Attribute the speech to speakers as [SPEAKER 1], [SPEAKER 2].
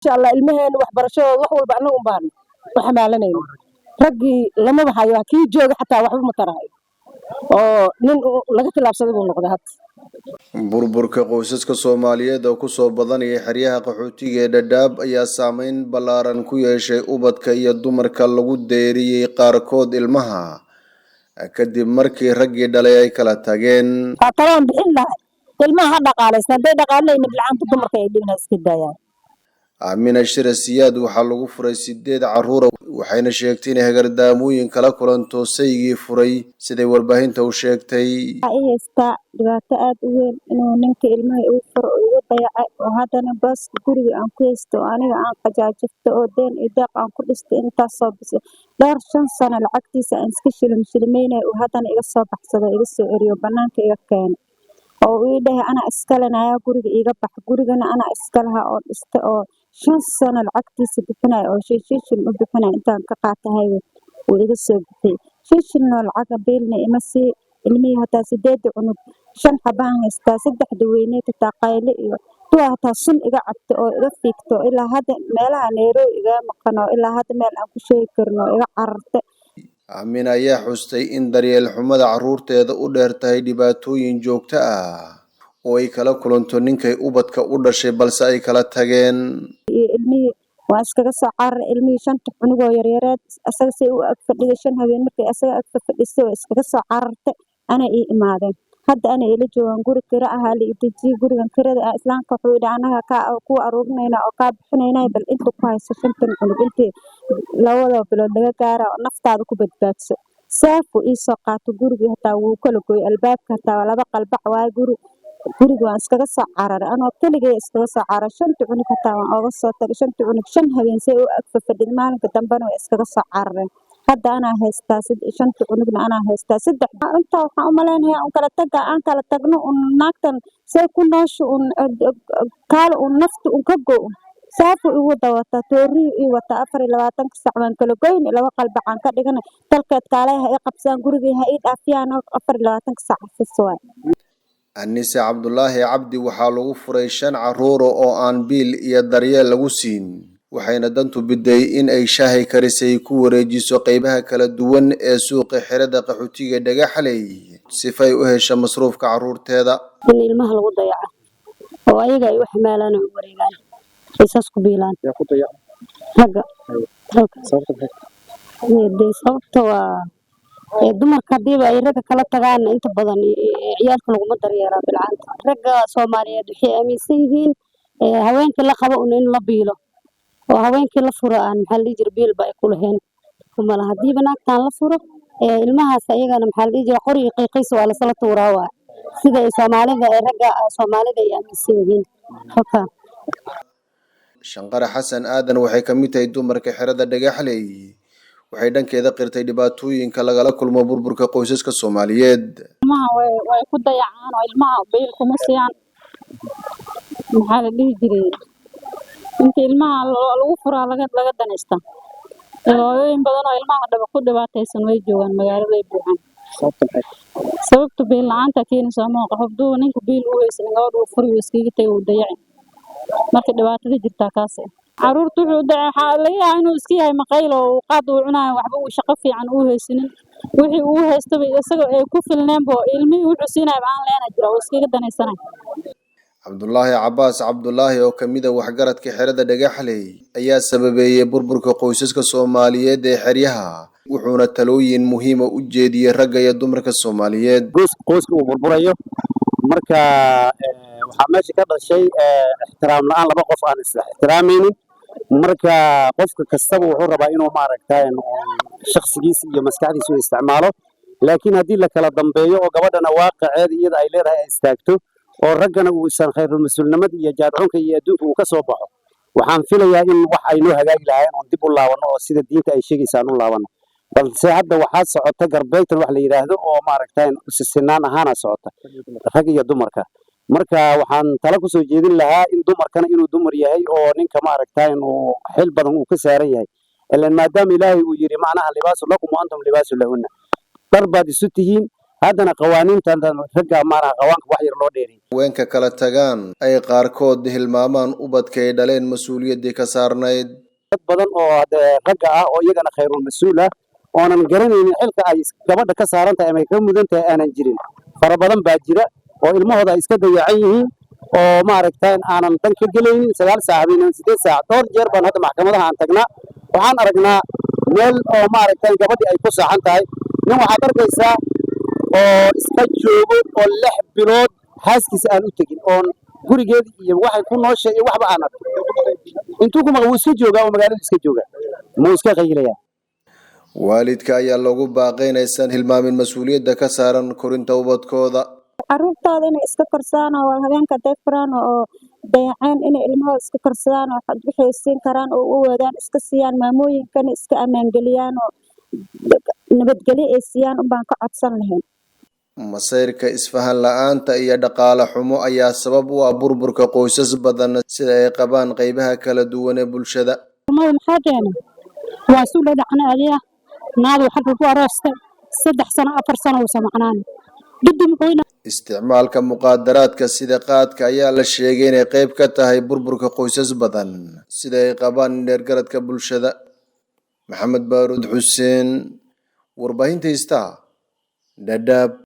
[SPEAKER 1] Insha Allah, ilmaheena waxbarashadooda, wax walba annaga un baan u xamaalanayna. Raggii lamaba hayo, kii jooga xataa waxba ma tarahayo oo nin laga tilaabsaday buu noqday hadda.
[SPEAKER 2] Burburka qoysaska Soomaaliyeed oo kusoo badanaya xeryaha qaxootiga ee Dhadhaab ayaa saameyn ballaaran ku yeeshay ubadka iyo dumarka lagu deeriyey qaarkood ilmaha kadib markii raggii dhalay ay kala tageen.
[SPEAKER 3] Waa talaan bixin lahay, ilmaha ha dhaqaalaysan. Hadday dhaqaalayna, bilcaanta dumarka ay dhibna iska daayaan.
[SPEAKER 2] Aamina Shire Siyaad waxaa lagu furay sideed carruura, waxayna sheegtay inay hagardaamooyin kala kulanto saygii furay, siday warbaahinta u sheegtay.
[SPEAKER 3] Waxaa i haystaa dhibaato aad u weyn inuu ninka ilmaha igu furo oo igu dayacay, oo haddana booska guriga aan ku haysto oo aniga aan qajaajifto oo deen iyo deeq aan ku dhistay intaasoo bis dhowr 5 sano lacagtiisa aan iska shilin shilimeynay, uu haddana iga soo baxsado, iga soo eriyo, banaanka iga keenay oo ii dhahay, "Anaa iska lenaya, guriga iiga bax." Gurigana anaa iska lahaa oo dhistay oo 5 sano lacagtiisa bixinaya oo shan shan shilin u bixinaya. Intaan ka qaatahay wuu iga soo bixiyey, 5 shilin oo lacaga biilna ima sii. Ilmihii hataa sideeda cunug, shan xabaan haystaa, saddexda weyneed hataa qayle iyo tuwa hataa sun iga cabta oo iga fiigto, ilaa hadda meelaha Nairobi igaga maqan oo ilaa hadda meel aan ku sheegi karin oo iga cararta.
[SPEAKER 2] Aamina ayaa xustay in daryeel xumada carruurteeda u dheer tahay dhibaatooyin joogto ah oo ay kala kulanto ninkay ubadka u dhashay balse ay kala tageen.
[SPEAKER 3] Iyo ilmihii waan iskaga soo cararay. Ilmihii shanta cunugoo yaryareed asaga say u ag fadhiday 5 habeen, markay asaga ag fadhisay way iskaga soo carartay. Ana ii imaadeen, hadda ana ila joogaan. Guri kira ahaa la ii dejiyey. Gurigan kirada ah islaamka wuxuu yidhi, "Anaga kaa ku aruurinayna oo kaa bixinayna, bal inta ku hayso shantan cunug intii 2 bilood laga gaara oo naftaada ku badbaadso." Saafuu ii soo qaato gurigii, hataa wuu kala gooyey albaabka, hataa waa laba qalbac waaye guri. Guriga waan iskaga soo cararay, anoo keligay iskaga soo cararay. Shanta cunug hataa waan ooga soo tagay. Shanta cunug 5 habeen say u ag fadhid, maalinka dambena way iskaga soo carareen. Hadda anaa haystaa, shanta cunugna anaa haystaa, saddex. Intaa waxaan u malaynayaa un kala taga aan kala tagno, un naagtan say ku noosho, un kaala un nafta un ka go. Saafu igu dawataa, tooriyu ii wataa, 24-ka saac. Waan kala goyni, laba qalbacaan ka dhigana, talkeed kaalay ha ii qabsadaan, gurigii ha ii dhaafiyaan, 24-ka saac xafiis waay.
[SPEAKER 2] Anise Cabdulaahi Cabdi waxaa lagu furay shan carruura oo aan biil iyo daryeel lagu siin, waxayna dantu biday in ay shaahi karisay ku wareejiso qeybaha kala duwan ee suuqa xerada qaxootiga Dhagaxley sifay u hesho masruufka carruurteeda.
[SPEAKER 4] In ilmaha lagu dayaco oo ayaga ay u xamaalaan oo u wareegaan, ay saas ku biilaan. Ragga halka. Dee sababta waa dumarka hadiiba ay ragga kala tagaan, inta badan ciyaalka laguma daryeelaa bilcaanta. Ragga Soomaaliyeed waxay aaminsan yihiin haweenkii la qabo un in la biilo oo haweenkii la furo aan, maxaa la dhihi jiray, biilba ay ku lahayn kumala. Hadiiba naagtaan la furo, ilmahaas ayagana, maxaa la dhihi jiray, qori iyo qiiqiis waa lasla tuuraa. Waa sida ay Soomaalida ee ragga Soomaalida ay aaminsan yihiin halka.
[SPEAKER 2] Shanqare Xasan Aadan waxay ka mid tahay dumarka xerada Dhagaxley. Waxay dhankeeda qirtay dhibaatooyinka lagala kulmo burburka qoysaska Soomaaliyeed.
[SPEAKER 5] Ilmaha way ku dayacaan oo ilmaha biil kuma siiyaan, maxaa la dhihi jiray, inta ilmaha lagu furaa laga danaystaa. Hooyooyin badan oo ilmaha dhaba ku dhibaataysan way joogaan, magaalada way buuxaan. Sababta biil la'aanta keenaysa ma qof hadduu ninka biil u haysanin, gabadha uu furi, uu iskaga tagay, uu dayaci. Marka dhibaatada jirtaa kaas ah. Caruurta wuxuu dacay, waxaa laga yaabaa inuu iska yahay maqayl oo uu qaad uu cunayo, waxba uu shaqo fiican uu haysanin, wixii uu haystaba isaga ay ku filneenba oo ilmihii wuxuu siinayaba aan leena jira oo iskaga danaysanay.
[SPEAKER 2] Cabdulaahi Cabaas Cabdulaahi oo ka mid ah waxgaradka xerada Dhagaxley ayaa sababeeyey burburka qoysaska Soomaaliyeed ee xeryaha, wuxuuna talooyin muhiima u jeediyey ragga iyo dumarka Soomaaliyeed.
[SPEAKER 6] Qoyska uu burburayo marka waxaa meesha ka dhashay ixtiraam la'aan, laba qof aan isla ixtiraamaynin. Marka qofka kastaba wuxuu rabaa inuu maaragtay shakhsigiisa iyo maskaxdiisa u isticmaalo, laakiin haddii la kala dambeeyo oo gabadhana waaqaceeda iyada ay leedahay ay istaagto oo raggana uusan khayrul mas-uulnimada iyo jaadcunka iyo adduunka uu ka soo baxo, waxaan filayaa in wax ay noo hagaagi lahaayeen oon dib u laabanno oo sida diinta ay sheegaysa aan u laabanno. Balse hadda waxaa socota garbeegtan wax la yidhaahdo oo maaragtay sinaan ahaana socota rag iyo dumarka. Marka waxaan tala kusoo jeedin lahaa in dumarkana inuu dumar yahay oo ninka maaragtay uu xil badan uu ka saaran yahay, ilan maadaama Ilaahay uu yidhi macnaha, "Libaasu lakum wa antum libaasu lahunna," dhar baad isu tihiin. Haddana qawaaniintan ragga maanaha qawaanka wax yar loo dheeriyay.
[SPEAKER 2] Haweenka kala tagaan ay qaarkood hilmaamaan ubadka ay dhaleen mas-uuliyaddii ka saarnayd.
[SPEAKER 6] Dad badan oo hadee ragga ah oo iyagana khayrul mas-uul ah oonan garanaynin xilka ay gabadha ka saaran tahay ama ay ka mudan tahay aanan jirin fara badan baa jira, oo ilmahooda ay iska dayacan yihiin oo maaragtay aanan dan ka gelaynin. 9 saac habeenimo, 8 saac, dhowr jeer baan hadda maxkamadaha aan tagnaa, waxaan aragnaa meel oo maaragtay gabadhii ay ku saaxan tahay. Nin waxaad arkaysaa oo iska joogo oo 6 bilood xaaskiisa aan u tegin, oon gurigeedii iyo waxay ku nooshay iyo waxba aan arkin. Intuu ku maqan wuu iska joogaa oo magaaladu iska joogaa, muu iska qaylayaa.
[SPEAKER 2] Waalidka ayaa loogu baaqay inaysan hilmaamin mas-uuliyadda ka saaran korinta ubadkooda.
[SPEAKER 3] Caruurtooda inay iska korsadaan oo habeenka haday furaan oo dayaceen, inay ilmahooda iska korsadaan oo waxay siin karaan oo u awoodaan iska siiyaan, maamooyinkana iska ammaangeliyaan oo nabadgelyo ay siiyaan unbaan ka codsan lahayn.
[SPEAKER 2] Masayrka, isfahan la'aanta iyo dhaqaale xumo ayaa sabab u ah burburka qoysas badan, sida ay qabaan qaybaha kala duwan ee bulshada.
[SPEAKER 4] Mada maxaa keenay? Waa isu dhadhacna adiga naadu xagga ku aroostay 3 sano, 4 sano uusan maqnaan dudum qoyna.
[SPEAKER 2] Isticmaalka muqaadaraadka sida qaadka ayaa la sheegay inay qayb ka tahay burburka qoysas badan, sida ay qabaan dheergaradka bulshada. Maxamed Baaruud Xuseen, warbaahinta Star, Dhadhaab.